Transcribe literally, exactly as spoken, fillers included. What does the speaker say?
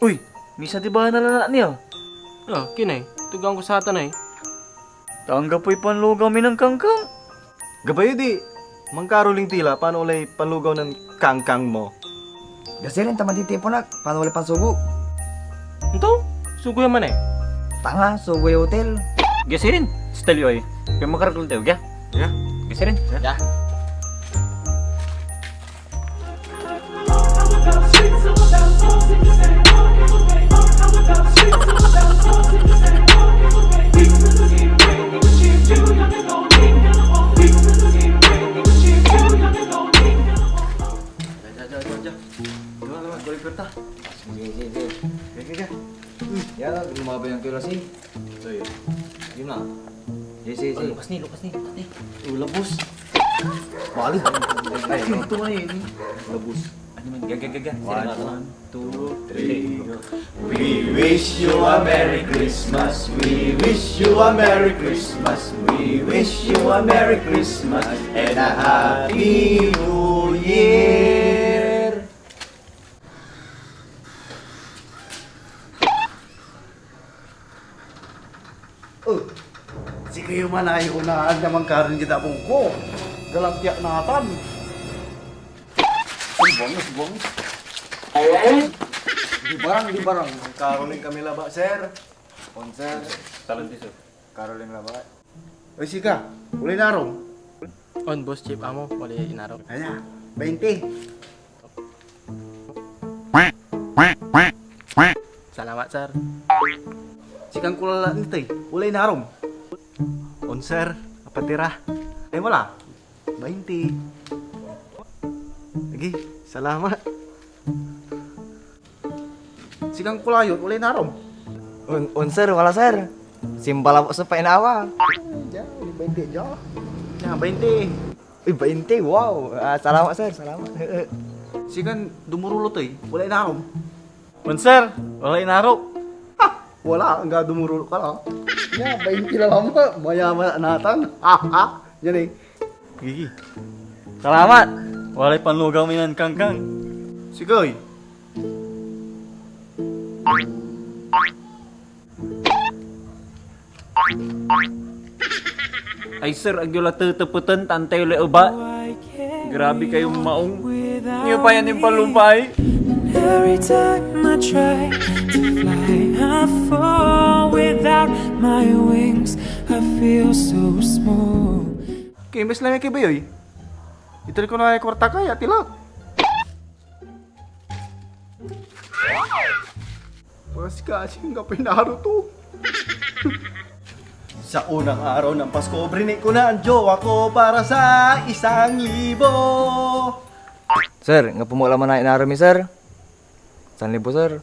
Uy, misa di ba na lanak ni, ah? Ah, kinay, tugang ko satan ay. Ta anggapoy panlugaw mi nen Kangkang. Gabay edi, mankaroling tila, pano olay panlugaw nen Kangkang mo? Gasirin ta mantitipon ak, pano olay pansugo? Anto? Sugo ya man eh. Tanga, sugo ya hotel. Gasirin, style yo ay. Kaya makarakol tayo, gya? Ya. Gasirin. Ya. Sige, sige, sige. Sige, sige. Yan, lumabay ang kilasi. Sige. Yun na. Sige, sige, sige. Lukas ni, lukas ni, lukas ni. Oh, labus. Bali. Ay, ito nga yun. Labus. Ano man, gaga, gaga. One, two, three. We wish you a Merry Christmas. We wish you a Merry Christmas. We wish you a Merry Christmas and a Happy New Year. Oh, sikayo man ay unaan na mankaron diad abung ko. Galantiak natan. Ay, bongos, bongos. Di barang, di barang. Karoling kami laba, sir. On, sir. Talon, sir. Karoling laba. Oy, sika, olay inarom? On, boss, chief amo, olay inarom. Aya, bainte. Salamat, sir. Sikan kulala nitay, olay inarom? On, sir, apatira. Ay, wala. Bainte. Agi, salamat. Sikan kulayot, olay inarom? On, on, sir, wala, sir. Simba labat so painawa. Dia, bainte dia. Dia, bainte. Uy, bainte, wow. Ah, salamat, sir, salamat. Sikan dumurulo toy, olay inarom? On, sir, olay inaro. Ha, wala, angga dumurulo ka la. Dia, bainte la lamang, mayaman natan. Ha, ha. Yan eh. Gigi. Salamat! Walay panlugaw mi nen Kangkang. Sige. Ay, sir, agyo la tetepeten, tan tayo lay eba. Grabe kayong maong. Niyo pa yan yung palumpay? Every time I try to fly, I fall without my wings. I feel so small. Kimis lang yung kibayoy. Iter ko na yung kwarta ka, ya, tilak. Mas kasi ang kapinaro to. Sa unang araw ng Pasko, brinik ko na ang jowa ko para sa isang libo. Sir, nga pumula man na inaro mi, sir. San libo, sir.